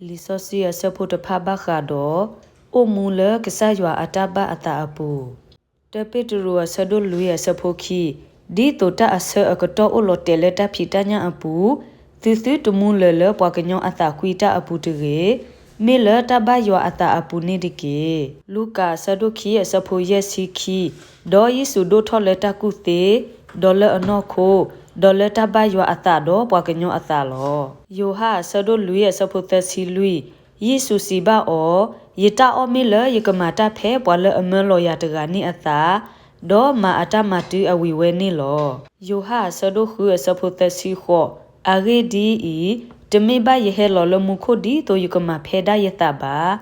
လံာ်စီဆှံအဆၢဖိတဖၣ်ဘၣ်ဃးဒီး အိၣ်မူလၢကစၢ်ယွၤအတၢ်ဘၣ်အသးအပူၤ. တၢပ့းတရူးအဆၢဒိၣ်လွံၢ်အဆၢဖိခံ, ဒ်သိးတၢ်အဆၢအကတီၢ်အိၣ်လီၤတဲာ်လၢတၢ်ဖံးတၢ်ညၣ်အပူၤ, သုသုတမူလၢၤလၢပှၤကညီအသးကွံတၢ်အပူၤတဂ့ၤ, မ့ၢ်လၢတၢ်ဘၣ်ယွၤအသးအပူၤန့ၣ်တက့ၢ်. လူၤကၣ်အဆၢဒိၣ်ခံအဆၢဖိယဲၢ်ဆံခံ, ဒီးယ့ၣ်ၡူးဒိၣ်ထီၣ်လၢတၢ်ကူၣ်သ့, ဒီးလၢအနီၢ်ခိ, ဒီးလၢတၢ်ဘၣ်ယွၤအသးဒီးပှၤကညီအသးလီၤ. ယိၤဟၣ်အဆၢဒိၣ်လွံၢ်အဆၢဖိသၢဆံလွံၢ်, ယ့ၣ်ၡူးစံးဘၣ်အီၤ, ယတၢ်အီၣ်မ့ၢ်လၢယကမၤတၢ်ဖဲပှၤလၢအမၢလီၤယၤတဂၤန့ၣ်အသး, ဒီးမၤအတၢ်မၤတုၤအဝံၤဝဲန့ၣ်လီၤ. ယိၤဟၣ်အဆၢဒိၣ်ဃုအဆၢဖိသၢဆံဃိး, အဂ့ၢ်ဒ်အံၤ, တမ့ၢ်ဘၣ်ယဟဲလီၤလၢမူခိၣ်ဒ်သိးယကမၤဖဲဒၣ်ယသးဘၣ်,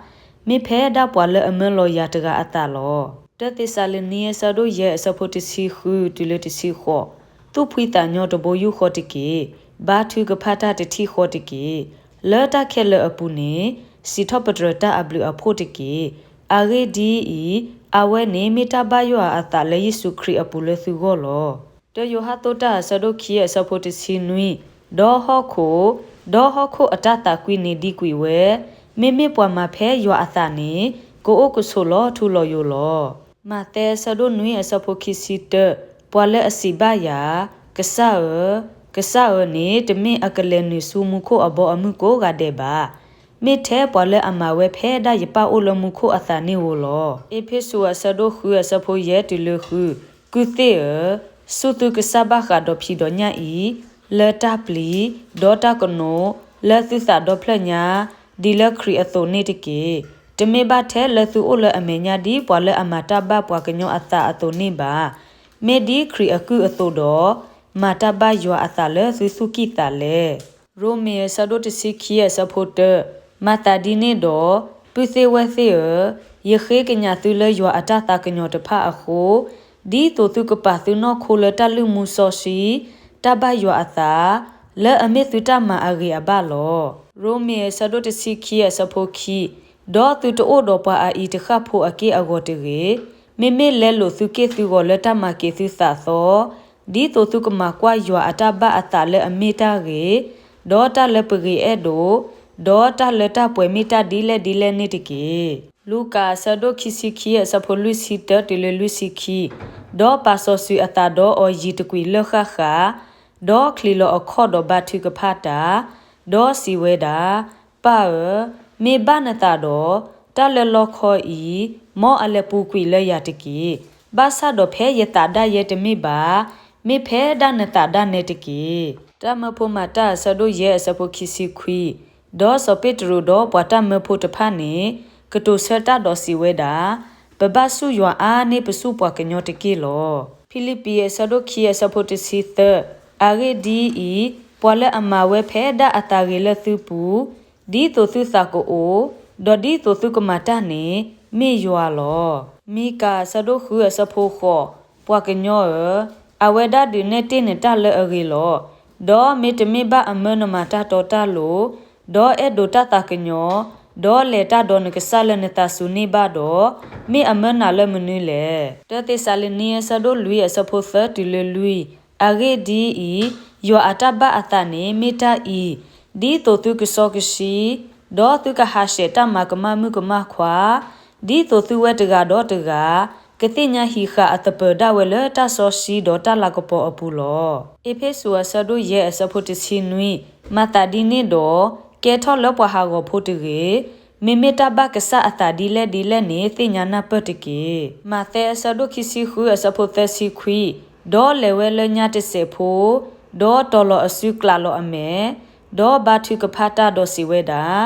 မ့ၢ်ဖဲဒၣ်ပှၤလၢအမၢလီၤယၤတဂၤအသးလီၤ. တၢသ့းစၤလနံအဆၢဒိၣ်ယဲၢ်အဆၢဖိတဆံဃုတုၤလၢတဆံဃိး, သူၣ်ဖှံသးညီတဘိယူၢ်ဃီတက့ၢ်, ဘါထုကဖၣ်တၢ်တထံၣ်ဃီတက့ၢ်, လၢတၢ်ခဲလၢာ်အပူၤန့ၣ်, စံးထီၣ်ပတြၢၤတၢ်အဘျုးအဖှိၣ်တက့ၢ်. အဂ့ၢ်ဒ်အံၤ, အဝဲန့ၣ်မ့ၢ်တၢ်ဘၣ်ယွၤအသးလၢယ့ၣ်ၡူးခရံာ်အပူၤလၢသုဂီၢ်လီၤ. တၢယိၤဟၣ်အဆၢဒိၣ်ခံအဆၢဖိတဆံနွံ, ဒီးဟီၣ်ခိၣ်, ဒီးဟီၣ်ခိၣ်အတၢ်သးကွံန့ၣ်ဒံးကွံာ်ဝဲ, မ့မ့ၢ်ပှၤမၤဖဲယွၤအသးန့ၣ်, ကအိၣ်ကဆိးလီၤထူလီၤယိာ်လီၤ. မးသဲအဆၢဒိၣ်နွံအဆၢဖိခံဆံတၢ, ပှၤလၢအစံးဘၣ်ယၤ, ကစၢ်ဧၢ, ကစၢ်ဧၢန့ၣ် တမ့ၢ်အကလဲၤနုာ်ဆူမူခိၣ်အဘီအမုၢ်ကိးဂၤဒဲးဘၣ်, မ့ၢ်ထဲပှၤလၢအမၤဝဲဖဲဒၣ်ယပၢ်အိၣ်လၢမူခိၣ်အသးန့ၣ်ဧိၤလီၤ. အ့းဖ့းစူးအဆၢဒိၣ်ဃုအဆၢဖိယဲၢ်တုၤလၢဃု, ကုၢ်သ့ၣ်ဧၢ, စူၢ်သုကစၢ်ဘၣ်ဃးဒီးဖံးဒီးညၣ်အံၤ, လၢတၢ်ပျံၤ, ဒီးတၢ်ကနိး, လၢသုသးဒီဖျၢၣ်ညါ, ဒ်လၢခရံာ်အသိးန့ၣ်တက့ၢ်. တမ့ၢ်ဘၣ်ထဲလၢသုအိၣ်လၢအမဲာ်ညါဒ်ပှၤလၢအမၤတၢ်ဘၣ်ပှၤကညီအသးအသိးန့ၣ်ဘၣ်, မ့ၢ်ဒ်ခရံာ်အကုၢ်အသိးဒီး, မၤတၢ်ဘၣ်ယွၤအသးလၢသုသူၣ်ကံၢ်သးလဲ. ရိမ့ၤအဆၢဒိၣ်တဆံခံအဆၢဖိတၢ, မၤသးဒ်န့ၣ်ဒီး, ပုၢ်သ့ၣ်ဝဲၢ်သ့ၣ်ဧၢ, ယဃ့ကညးသုလၢယွၤအတၢ်သးကညီၤတဖၣ်အဃိ, ဒ်သိးသုကပာ်သုနီၢ်ခိလၢတၢ်လုၢ်မူစီဆှံ, တၢ်ဘၣ်ယွၤအသး, လၢအမ့ၢ်သုတၢ်မၤအဂ့ၤအဘၣ်လီၤ. ရိမ့ၤအဆၢဒိၣ်တဆံခံအဆၢဖိခံ, ဒီးသုတအိၣ်ဒီးပှၤအအံၤတဃၣ်ဖိအက့ၢ်အဂီၤတဂ့ၤ, မ့မ့ၢ်လဲလိာ်သုက့ၢ်သုဂီၤလၢတၢ်မၤက့ၤသုသးသီ, ဒ်သိးသုကမၤကွၢ်ယွၤအတၢ်ဘၣ်အသးလၢအမ့ၢ်တၢ်ဂ့ၤ, ဒီးတၢ်လၢပဂ့ၤအဲၣ်ဒိး, ဒီးတၢ်လၢတၢ်ပှဲၤမ့ၢ်တၢ်ဒ်လဲၣ်ဒ်လဲၣ်န့ၣ်တက့ၢ်. လူၤကၣ်အဆၢဒိၣ်ခံဆံခံအဆၢဖိလွံၢ်ဆံတၢတုၤလၢလွံၢ်ဆံခံ, ဒီးပာ်စီၤစုၤအသးဒီးအီၤယံၤတကွံာ်လၢၣ်ဃၣ်ဃၣ်, ဒီးချံးလီၤအခီၣ်ဒီးဘါထုကဖၣ်တၢ်, ဒီးစံးဝဲဒၣ်, ပၢ်ဧၢ, မ့ၢ်ဘၣ်နသးဒီး, တၢ်လၢလီခီအံၤ, မ်အလဲၤပူၤကွံာ်လၢယၤတက့ၢ်. ဘၣ်ဆၣ်ဒီးဖဲယသးဒၣ်ယဲတမ့ၢ်ဘၣ်, မ့ၢ်ဖဲဒၣ်နသးဒၣ်နဲတက့ၢ်. တၢ်မၢဖိမၤတၢ်အဆၢဒိၣ်ယဲၢ်အဆၢဖိခံဆံခွံ, ဒီးစီၤပ့းတရူးဒီးပှၤတၢ်မၢဖိတဖၣ်န့ၣ်, ကတိၤဆၢတၢ်ဒီးစံးဝဲဒၣ်, ပဘၣ်ဆူၣ်ယွၤအါန့ၢ်ပဆူၣ်ပှၤကညီတက့ၢ်လီၤ. ဖံလံးပံၤအဆၢဒိၣ်ခံအဆၢဖိတဆံသၢ, အဂ့ၢ်ဒ်အံၤ, ပှၤလၢအမၤဝဲဖဲဒၣ်အသးဂ့ၤလၢသုပူၤ, ဒ်သိးသုသးကအိၣ်, ဒီးဒ်သိးသုကမၤတၢ်န့ၣ်, မ့ၢ်ယွၤလီၤ. မံကၤအဆၢဒိၣ်ဃုအဆၢဖိဃိး, ပှၤကညီဧၢ, အဝဲဒၣ်ဒုးနဲၣ်တ့ၢ်နတၢ်လၢအဂ့ၤလီၤ. ဒီးမ့တမ့ၢ်ဘၣ်အမၢနမၤတၢ်တီတၢ်လိၤ, ဒီးအဲၣ်ဒိးတၢ်သးကညီၤ, ဒီးလဲၤတၢ်ဒီးနကစၢ်လၢနသးစူၤန့ၢ်ဘၣ်ဒီး, မ့ၢ်အမၢနၤလၢမနုၤလဲၣ်. တၢသ့းစၤလနံအဆၢဒိၣ်လွံၢ်အဆၢဖိသၢတုၤလၢလွံၢ်, အဂ့ၢ်ဒ်အံၤ, ယွၤအတၢ်ဘၣ်အသးန့ၣ်မ့ၢ်တၢ်အံၤ, ဒ်သိးသုကစီကဆှံ, ဒီးသုကဟးဆှဲးတၢ်မၤကမၣ်မုၣ်ကမၣ်ခွါ, ဒ်သိးသုဝဲတဂၤဒီးတဂၤ, ကသ့ၣ်ညါဟံးဃာ်အသပၢၤဒၣ်ဝဲလၢတၢ်စီဆှံဒီးတၢ်လၤကပီၤအပူၤလီၤ. အ့းဖ့းစူးအဆၢဒိၣ်ယဲၢ်အဆၢဖိတဆံနွံ, မၤသးဒ်န့ၣ်ဒီး, ကဲထီၣ်လၢပှၤဟးဂီၤဖိတဂ့ၤ, မ့မ့ၢ်တၢ်ဘၣ်ကစၢ်အသးဒ်လဲၣ်ဒ်လဲၣ်န့ၣ် သ့ၣ်ညါနၢ်ပၢၢ်တက့ၢ်. မးသဲအဆၢဒိၣ်ခံဆံဃုအဆၢဖိသၢဆံခွံ, ဒီးလဲၤဝဲလၢညါတစဲးဖိ, ဒီးတီၤလီၤအစုကျးလီၤအမဲာ်, ဒီးဘါထုကဖၣ်တၢ်ဒီးစံးဝဲဒၣ်,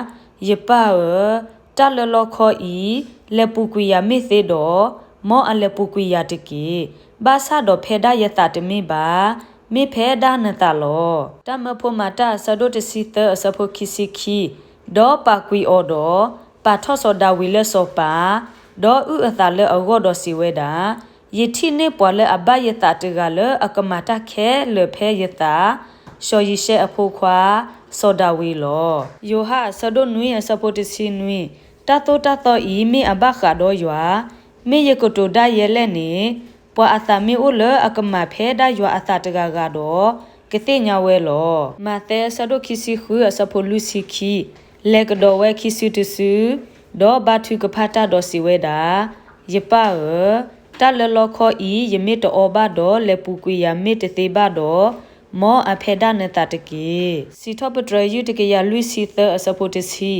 ယပၢ်ဧၢ, တၢ်လၢလီခီအံၤ, လဲၤပူၤကွံာ်ယၤမ့ၢ်သ့ဒီး, မ်အလဲၤပူၤကွံာ်ယၤတက့ၢ်. ဘၣ်ဆၣ်ဒီးဖဲဒၣ်ယသးတမ့ၢ်ဘၣ်, မ့ၢ်ဖဲဒၣ်နသးလီၤ. တၢ်မၢဖိမၤတၢ်အဆၢဒိၣ်တဆံသၢအဆၢဖိခံဆံခံ, ဒီးပာ်ကွံာ်အီၤဒီး, ပာ်ထီၣ်စီၤဒၤဝံးလၢစီၤပၤ, ဒီးအုၣ်အသးလၢအဂီၢ်ဒီးစံးဝဲဒၣ်, ယထံၣ်န့ၢ်ပှၤလၢအဘၣ်ယသးတဂၤလၢအကမၤတၢ်ခဲလၢာ်ဖဲယသး, စီၤယံၤၡဲအဖိခွါ, စီၤဒၤဝံးလီၤ. ယိၤဟၣ်အဆၢဒိၣ်နွံအဆၢဖိတဆံနွံ, တၢ်သိၣ်တၢ်သီအံၤမ့ၢ်အဘၣ်ဃးဒီးယွၤ, မ့ၢ်ယကတိၤဒၣ်ယဲလဲၣ်န့ၣ်, ပှၤအသးမ့ၢ်အိၣ်လၢအကမၤဖဲဒၣ်ယွၤအသးတဂၤဂၤဒီး, ကသ့ၣ်ညါဝဲလီၤ. မးသဲအဆၢဒိၣ်ခံဆံဃုအဆၢဖိလွံၢ်ဆံခံ, လဲၤကဒီးဝဲခံစုတစု, ဒီးဘါထုကဖၣ်တၢ်ဒီးစံးဝဲဒၣ်, ယပၢ်ဧၢ, တၢ်လၢလီခီအံၤ ယမ့ၢ်တအီဘၣ်ဒီးလဲၤပူၤကွံာ်ယၤမ့ၢ်တသ့ဘၣ်ဒီး, မ်အဖဲဒၣ်နသးတက့ၢ်. စံးထီၣ်ပတြၢၤ ယုၢ်တကယၤလွံၢ်ဆံသၢ အဆၢဖိတဆံ,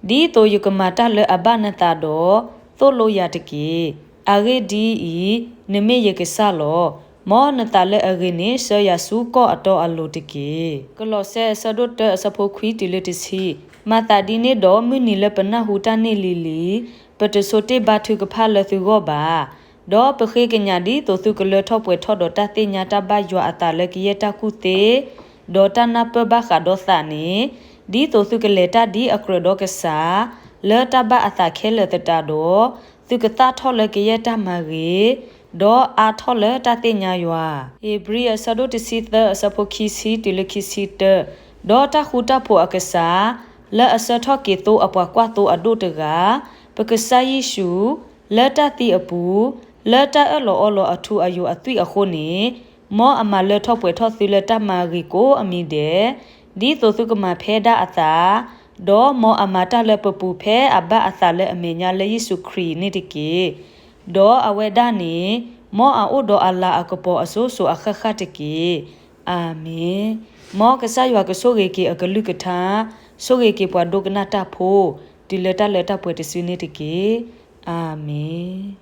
ဒ်သိးယကမၤတၢ်လၢအဘၣ်နသးဒီး, သိၣ်လိယၤတက့ၢ်. အဂ့ၢ်ဒ်အံၤ, နမ့ၢ်ယကစၢ်လီၤ. မ်နသးလၢအဂ့ၤန့ၣ် ဆှၢယၤဆူကီၢ်အတီအလိၤတက့ၢ်. ကလီးစဲ အဆၢဒိၣ်တၢ အဆၢဖိခွံတုၤလၢတဆံ, မၤသးဒ်န့ၣ်ဒီး မုၢ်နံၤလၢပနၢ်ဟူတၢ်န့ၢ်လံၤလံၤ, ပတဆိတ့ၢ်ဘါထုကဖၣ်လၢသုဂီၢ်ဘၣ်. ဒီးပဃ့ကညးဒ်သိးသုကလၢထီၣ်ပှဲၤထီၣ်ဒီးတၢ်သ့ၣ်ညါတၢ်ဘၣ်ယွၤအသးလၢကယဲၢ်တၢ်ကူၣ်သ့, ဒီးတၢ်နၢ်ပၢၢ်ဘၣ်ဃးဒီးသးန့ၣ်, ဒ်သိးသုကလဲၤတၢ်ဒ်အကြၢးဒီးကစၢ်, လၢတၢ်ဘၣ်အသးခဲလၢာ်သတးဒီး, သုကသၣ်ထီၣ်လၢကယဲၢ်တၢ်မၤဂ့ၤ, ဒီးအါထီၣ်လၢတၢ်သ့ၣ်ညါယွၤ. ဧ့ၤဘြံၤ အဆၢဒိၣ်တဆံသၢ အဆၢဖိခံဆံတုၤလၢခံဆံတၢ, ဒီးတၢ်ဃူတၢ်ဖိးအကစၢ်, လၢအဆှၢထီၣ်က့ၤသိအပှၤကွၢ်သိအဒိၣ်တဂၤ, ပကစၢ်ယ့ၣ်ၡူး, လၢတၢ်သံအပူၤ, လၢတၢ်အၢၣ်လီၤအီလီၤအထူအယိာ်အသွံၣ်အဃိန့ၣ်, မ်အမၤလၢထီၣ်ပှဲၤထီၣ်သုလၢတၢ်မၤဂ့ၤကိးအမံၤဒဲး, ဒ်သိးသုကမၤဖဲဒၣ်အသး, ဒီးမ်အမၤတၢ်လၢပပူၤဖဲအဘၣ်အသးလၢအမဲာ်ညါလၢယ့ၣ်ၡူးခရံာ်န့ၣ်တက့ၢ်. ဒီးအဝဲဒၣ်န့ၣ်, မ်အအိၣ်ဒီးအလၤအကပီၤအစိၤစိၤအဃၣ်ဃၣ်တက့ၢ်. အၤမ့ၣ်. မ်ကစၢ်ယွၤကဆိၣ်ဂ့ၤက့ၤအကလုၢ်ကထါ, ဆိၣ်ဂ့ၤက့ၤပှၤဒိကနၣ်တၢ်ဖိ, တုၤလၢတၢ်လၢတၢ်ပှဲၤတစုန့ၣ်တက့ၢ်. အၤမ့ၣ်.